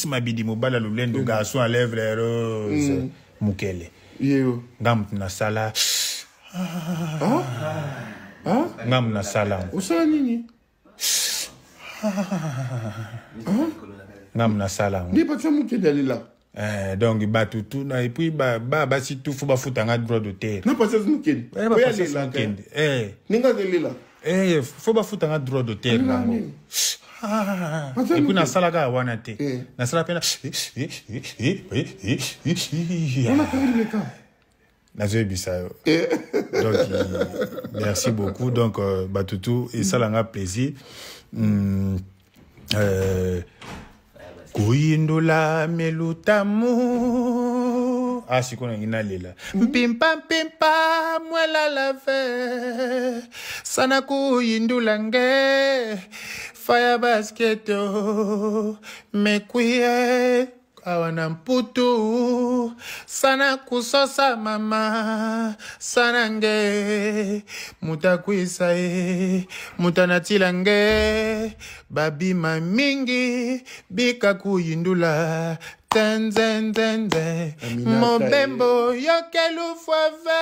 Mabidi mobala lolendo garçon à lèvres rose mokele. Yeyo. Nga moto nasala. Nga moto nasala yango. Osala nini? Nga moto nasala yango. Nde Patricia Mukende alela. Eh, donc bato tu na et puis ba ba basi tu fo bafuta nga droit d'auteur. Na Patricia Mukende. Eh, ba Oyo Patricia alelaka. Mukende. Eh. Ndenge azelela. Eh, fo bafuta nga droit d'auteur Alelaka nango. nini? Ah, Patricia et puis Mukende. nasalaka wana te. Eh. Nasala mpe na Wana Karine Meka. Nazoyebisa yo. Eh. Donc merci beaucoup. Donc bato tu esalanga plaisir. Kuyindula melutamu ah sikoyo nangi nalela mpimpa mpimpa mwelala ve sana kuyindula nge fire basket oh, mekwie awa na mputu sana kusosa mama sana nge moto akwisa ye moto anatila nge babima mingi bika kuyindula tenzenzenze. Aminata. Mobembo yokelufwave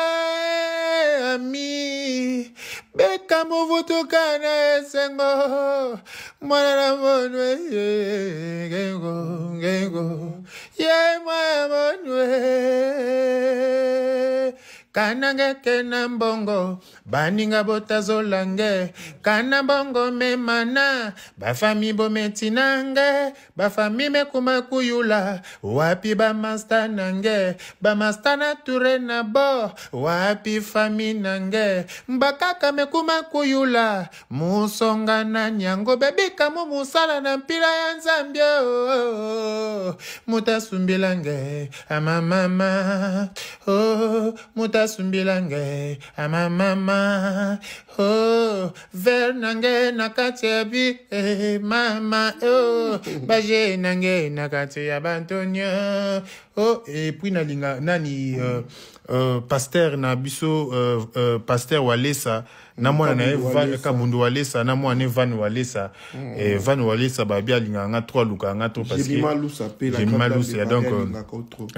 ami beka movutuka na esengo mwana na monwe ye, ngengo ngengo ye mwana monwe kanange ke na mbongo baninga botazola nge kana mbongo memana bafami bometi nge bafami mekuma kuyula wapi bamasta na nge bamasta na ture na bo wapi fami na nge mbakaka mekuma kuyula musonga na nyango bebika mu musala na mpila ya nzambe oh, mutasumbila nge amamama oh, mutasumbila nge amamama oh, ver na nge na kati ya bi eh, mama oh, baje na nge na kati ya bantonio oh, et puis nalinga nani pasteur na biso pasteur Walesa na mwana na ye. Kabundu Walesa. Kabundu Walesa na mwana ne Van Walesa. Van Walesa babi alingaka nga trop, alukaka nga trop parce que Jemima Lusa pe la Jemima grande dame Lusa, de donc, Paris alingaka yo trop.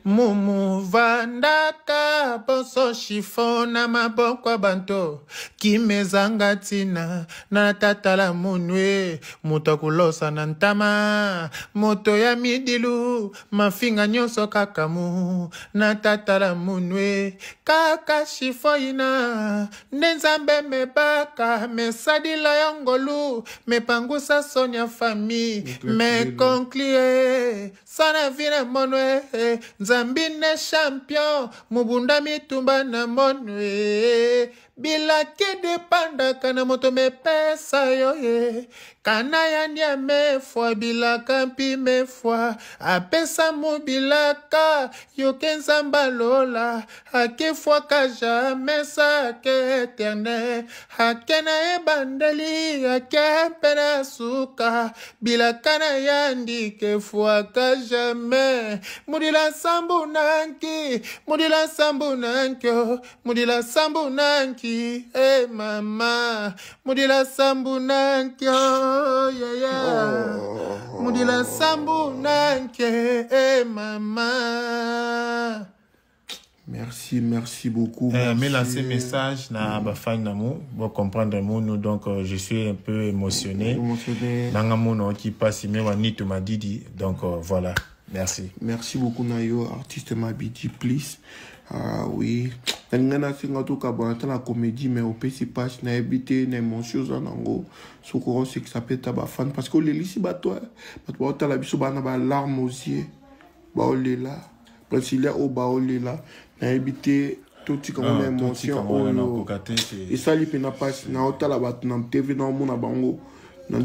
Mumu vandaka boso chiffon na maboko ya banto kimezanga ntina na tatala munwe moto akulosa na ntama moto ya midilu mafinga nyonso kaka mu na tatala munwe kaka chiffon ina nde nzambe mebaka mesadila yo ngolu mepangusa soni ya famille. Moto ya Me kilelo. Conclue sana vina monwe nzambi ne champion mubunda mitumba na monwe bilaki depandaka na moto mepesa yo ye kana ya mefwa bilaka mpi mefwa apesa mobilaka yoke nzamba lola akefwaka jamais sa ake éternel ake na ebandeli ake mpe na suka bilaka na yandi kefwaka jamais mudila sambu nanki mudila sambu nankyo mudila sambu nanki e mama mudila sambu nankyo yeah, yeah. Mudila sambu nanke e mama. Merci, merci beaucoup. Mais Merci. Lancer message na bafan na mu bo comprendre mu nous. Donc je suis un peu émotionné. Émotionné. Nanga mono qui passe me wa nitu madidi. Donc voilà, merci. Merci beaucoup na yo, artiste Mabidi, please. Ah oui. Nalinga nasenga tokabwana ata na comédie, mais opesi pasi, nayebi te na émotion oza nango soki okosekisa mpe ta bafan, parce que olelisi bato bato baotala biso bana balarme aux yeux, baolela Princilia oyo baolela, nayebi te totika ngo na émotion oyo esali mpena mpasi. Naotala bato na TV, naomona bango na.